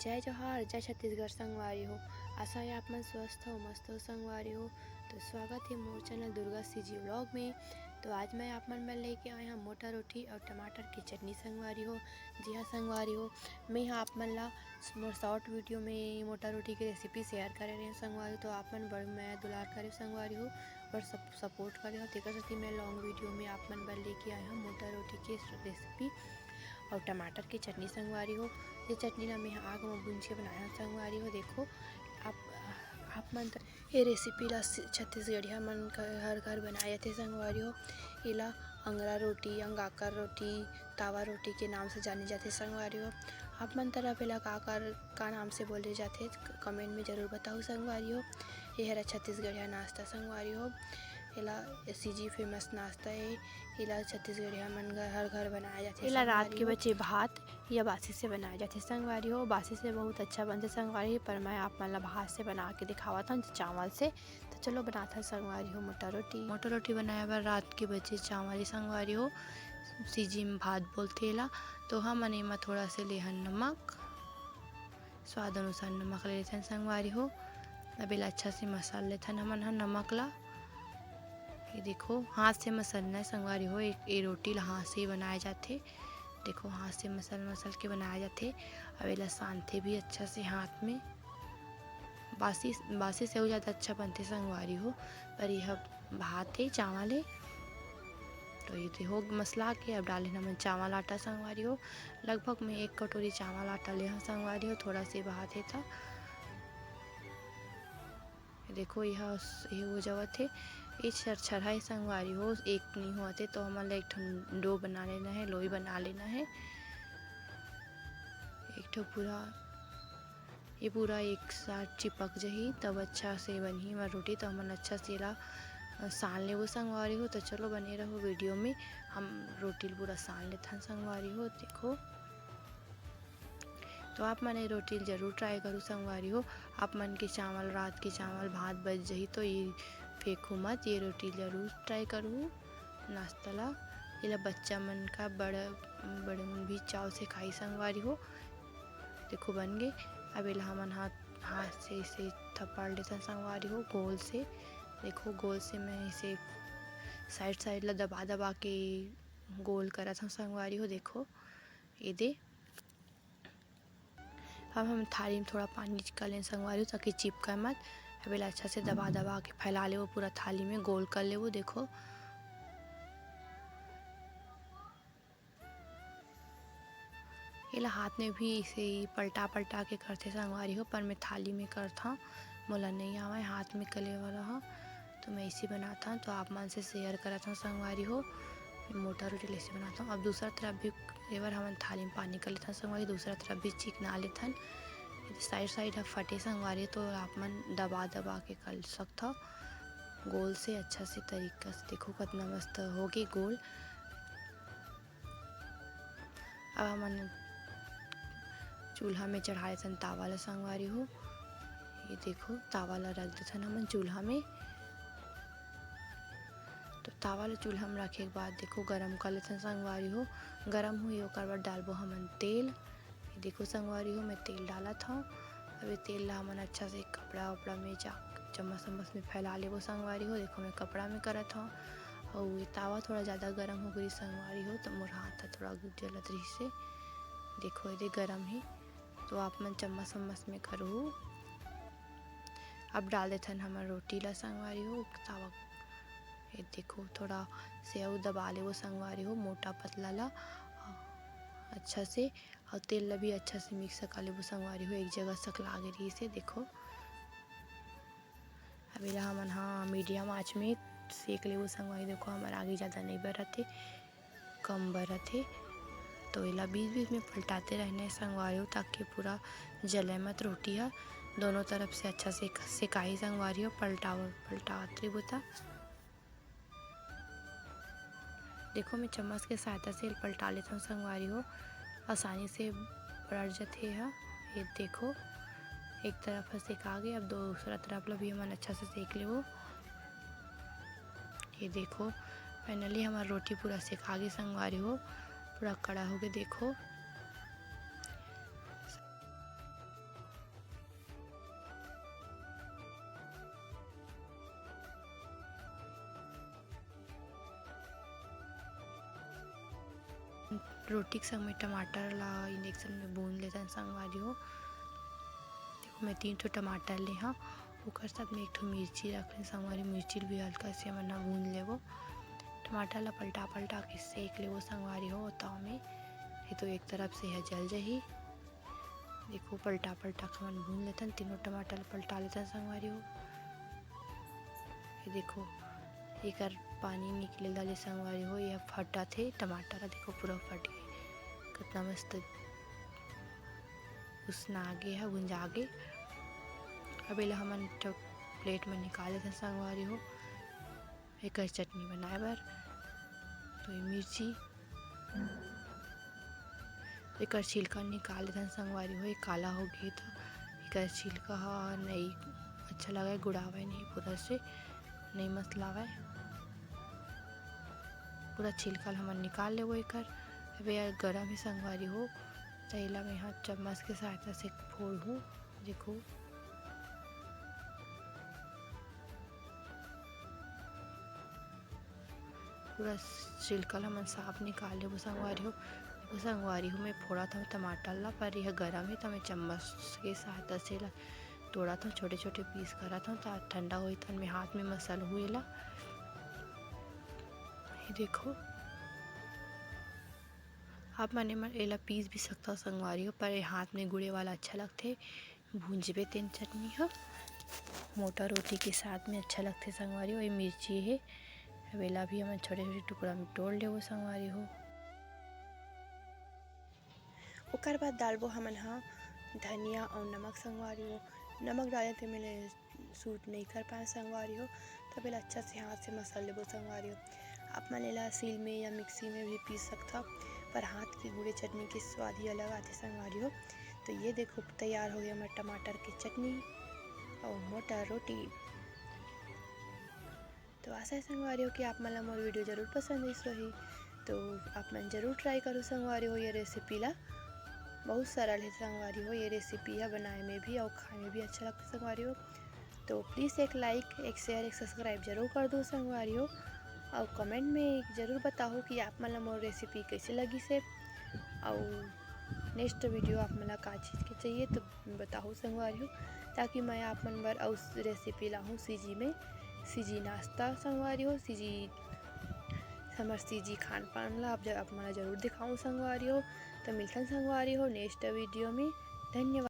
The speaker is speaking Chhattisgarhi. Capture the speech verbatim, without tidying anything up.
जय जोहार, जय छत्तीसगढ़ संगवारी हो। आशा है आप मन स्वस्थ हो, मस्त हो संगवारी हो। तो स्वागत है मोर चैनल दुर्गा सीजी व्लॉग में। तो आज मैं आप मन बर लेके आए हंव मोटा रोटी और टमाटर की चटनी संगवारी हो। जी हाँ संगवारी हो, मैं हा आप मन ला मोर शॉर्ट वीडियो में मोटा रोटी की रेसिपी शेयर करे रहे हंव संगवारी हो। तो आप मन बड़ मया दुलार करे संगवारी हो, बड़ सप-, सपोर्ट करे हो, तेकर सेती मैं लॉन्ग वीडियो में आप मन बर लेके आए हंव मोटा रोटी की रेसिपी और टमाटर की चटनी संगवारी हो। ये चटनी ला मैं आग म भूंज के बनाए हंव संगवारी हो। देखो आप, आप मन त ये रेसिपी ला स-, छत्तीसगढ़िया मन घर घर बनाए जाथे संगवारी हो। एला अंगरा रोटी, अंगाकर रोटी, तावा रोटी के नाम से जाने जाथे संगवारी हो। आप मन तरफ एला का कर, का नाम से बोले जाथे, क-, कमेंट में जरूर बताओ संगवारी हो। ये हरा छत्तीसगढ़िया नाश्ता संगवारी हो। एला सीजी फेमस नाश्ता है। एला छत्तीसगढ़िया मन घर, हर घर बनाए जाथे एला रात संगवारी के हो। बचे भात या बासी से बनाए जाथे संगवारी हो। बासी से बहुत अच्छा बनथे संगवारी, पर मैं आप मन ला भात से बना के दिखावत हंव, चावल से। तो चलो बनात हन संगवारी हो मोटा रोटी। मोटा रोटी बनाए बर रात के बचे चावल हे संगवारी हो। सीजी में भात बोलथे एला। तो हमन एमा थोड़ा से लेहन नमक, स्वाद अनुसार नमक ले लेथन संगवारी हो। अब एला अच्छा से मसल लेथन हमन ह नमक ला। ये देखो, हाथ से मसलना है संगवारी हो। एक, ये रोटी ला हाथ से ही बनाए जाथे। देखो, हाथ से मसल मसल के बनाए जाथे। अब एला सानथे भी अच्छा से हाथ में। बासी, बासी से अउ ज़्यादा अच्छा बनथे संगवारी हो, पर यह भात हे, चावल हे। तो ये तो हो मसला के, अब डाले हमन चावल आटा संगवारी हो। लगभग मैं एक कटोरी चावल आटा ले हंव संगवारी हो, थोड़ा से भात हे त। देखो, यह स-, ये हो जावत हे, ये छरछरा हे संगवारी हो, एक नहीं होवत हे, तो हमन ला एक ठन डो बना लेना है, लोई बना लेना है। एक ठो पूरा, ये पूरा एक साथ चिपक जही, तब अच्छा से बनही हमर रोटी। तो हमन अच्छा से एला, अ, सान लेबो संगवारी हो। तो चलो बने रहो वीडियो में, हम रोटी ल पूरा सान लेथन संगवारी हो। देखो, तो आप मन ये रोटी ल जरूर ट्राई करू संगवारी हो। आप मन के चावल, रात के चावल भात बच जही, तो ये फेंकू मत, ये रोटी ल जरूर ट्राई करू नाश्ता ला। एला बच्चा मन का बड़, बड़े मन भी चाव से खाई संगवारी हो। देखो बन गे। अब एला हमन हाथ, हाथ से इसे थपड़ लेथन संगवारी हो गोल से। देखो गोल से मैं इसे साइड साइड ला दबा दबा के गोल करत हंव संगवारी हो। देखो ये दे, अब हम थाली में थोड़ा पानी कर लेन संगवारी हो, ताकि चिपका मत। अब एला अच्छा से दबा दबा के फैला लेबो पूरा थाली में, गोल कर लेबो। देखो एला हाथ में भी इसे ही पलटा पलटा के करथे संगवारी हो, पर मैं थाली में करथव, मोला नहीं आवे हाथ में करे वाला ह, तो मैं इसे बनाथव, तो आप मन से शेयर करत हव संगवारी हो। मोटा रोटी ल इसे बनाथव। अब दूसरा तरफ भी एबर हमन थाली में पानी कर लेथन संगवारी, दूसरा तरफ भी चिकना लेथन। साइड साइड ह फटे संगवारी, तो आप मन दबा दबा के कर सकथव गोल से, अच्छा से तरीका से। देखो कितना मस्त होगे गोल। अब हमन चूल्हा में चढ़ा लेथन तावा ला संगवारी हो। ये देखो तावा ला रख देथन हमन चूल्हा में। तो तावा ला चूल्हा में रखे के बाद देखो गरम कर लेथन संगवारी हो। गरम होई ओकर बाद डालबो हमन तेल। ये देखो संगवारी हो, मैं तेल डालत हव। अब ये तेल ला हमन अच्छा से कपड़ा वपड़ा में जा चम्मच चम्मच में फैला लेबो संगवारी हो। देखो मैं कपड़ा में करत हव। अउ ये तावा थोड़ा ज़्यादा गरम हो गई संगवारी हो, तो मोर हाथ ह थोड़ा जलत रहिस हे। देखो ये दे गरम हे, तो आप मन चम्मच चम्मच में करहू। अब डाल देथन हमर रोटी ला संगवारी हो तावा। ये देखो थोड़ा से अउ दबा लेबो संगवारी हो, मोटा पतला ला अच्छा से, अउ तेल ला भी अच्छा से मिक्स कर लेबो संगवारी हो। एक जगह सकला गे रहिस हे। देखो अब एला हमन हा मीडियम आंच में सेक लेबो संगवारी। देखो हमर आगी ज़्यादा नहीं बरत हे, कम बरत हे, तो एला बीच बीच में पलटाते रहना हे संगवारी हो, ताकि पूरा जले मत रोटी हा, दोनों तरफ से अच्छा से सेकाही संगवारी हो। पलटाव पलटावत रहिबो ता। देखो मैं चम्मच के सहायता से पलटा लेथव संगवारी हो, आसानी से पलट जथे ह। ये देखो एक तरफ ह सेका गे, अब दूसरा तरफ ला भी हमन अच्छा से सेक लेबो। ये देखो finally हमर रोटी पूरा सेका गे संगवारी हो, पूरा कड़ा हो गे। देखो रोटी के संग में टमाटर ला इंडक्शन में भून लेथन संगवारी हो। देखो, मैं तीन ठो टमाटर ले हव, ओकर साथ में एक ठो मिर्ची रख लेन संगवारी। मिर्ची ल भी हल्का से हमन ह भून लेबो। टमाटर ला पलटा पलटा के सेक लेबो संगवारी हो ताव में, नहीं तो एक तरफ से यह जल जाही। देखो, पलटा पलटा के हमन भून लेथन, तीनों टमाटर ल पलटा लेथन संगवारी हो। ये देखो, एकर पानी निकले डाले संगवारी हो, ये फटत हे टमाटर ह, देखो पूरा फट गे, कितना मस्त उसना गे हे, भुंजा गे। अब एला हमन ट-, प्लेट में निकाल लेथन संगवारी हो, एकर चटनी बनाए बर। तो ये मिर्ची, एकर छिलका निकाल देथन संगवारी हो, ये काला हो गे त एकर छिलका ह नई अच्छा लगय, गुड़ावय नहीं पूरा से, नई मस्त लागय। पूरा छिलका ल हमन निकाल लेबो एकर। अब ये गरम ही संगवारी हो, त एला मैं ह चम्मच के सहायता से फोड़हूँ। देखो, पूरा छिलका ल हमन साफ निकाल लेबो संगवारी हो। देखो संगवारी हो, मैं फोड़त हव टमाटर ला, पर यह गरम हे त मैं चम्मच के सहायता से एला तोड़त हव, छोटे-छोटे पीस करत हव, त ठंडा होही त मैं हाथ में मसलहूँ एला। ये देखो, आप मन एमा एला पीस भी सकथव संगवारी हो, पर ये हाथ में गुड़े वाला अच्छा लगथे। भूंजबे तेन चटनी ह मोटा रोटी के साथ में अच्छा लगथे संगवारी हो। ये मिर्ची हे, अब एला भी हमन छोटे-छोटे टुकड़ा में तोड़ लेबो संगवारी हो। ओकर बाद डालबो हमन ह धनिया अउ नमक संगवारी हो। नमक डाले ते मेले सूट नहीं कर पाए संगवारी हो, तब एला अच्छा से हाथ से मसल लेबो संगवारी हो। आप मन एला सील में या मिक्सी में भी पीस सकथव, पर हाथ के गुड़े चटनी के स्वाद ही अलग आथे संगवारी हो। तो ये देखो, तैयार हो गया हमर टमाटर के चटनी अउ मोटा रोटी। तो आशा है संगवारी हो कि आप मन ला मोर वीडियो जरूर पसंद आइस होही। तो आप मन जरूर ट्राई करो संगवारी हो ये रेसिपी ला, बहुत सरल है संगवारी हो ये रेसिपी है बनाए में भी और खाए में भी अच्छा लगता है संगवारी हो। तो प्लीज़ एक लाइक, एक शेयर, एक सब्सक्राइब जरूर कर दो संगवारी हो, और कमेंट में जरूर बताओ कि आप मन ला मोर रेसिपी कैसे लगिस हे, और नेक्स्ट वीडियो आप मन ला का चीज़ के चाहिए तो बताओ संगवारी हो, ताकि मैं आप मन बर अउ रेसिपी लाहूँ सीजी में, सीजी नाश्ता संगवारी हो, सीजी हमर सीजी खान पान ला आप ज-, आप मन ला जरूर दिखाऊँ संगवारी हो। तो मिलथन संगवारी हो नेक्स्ट वीडियो में। धन्यवाद।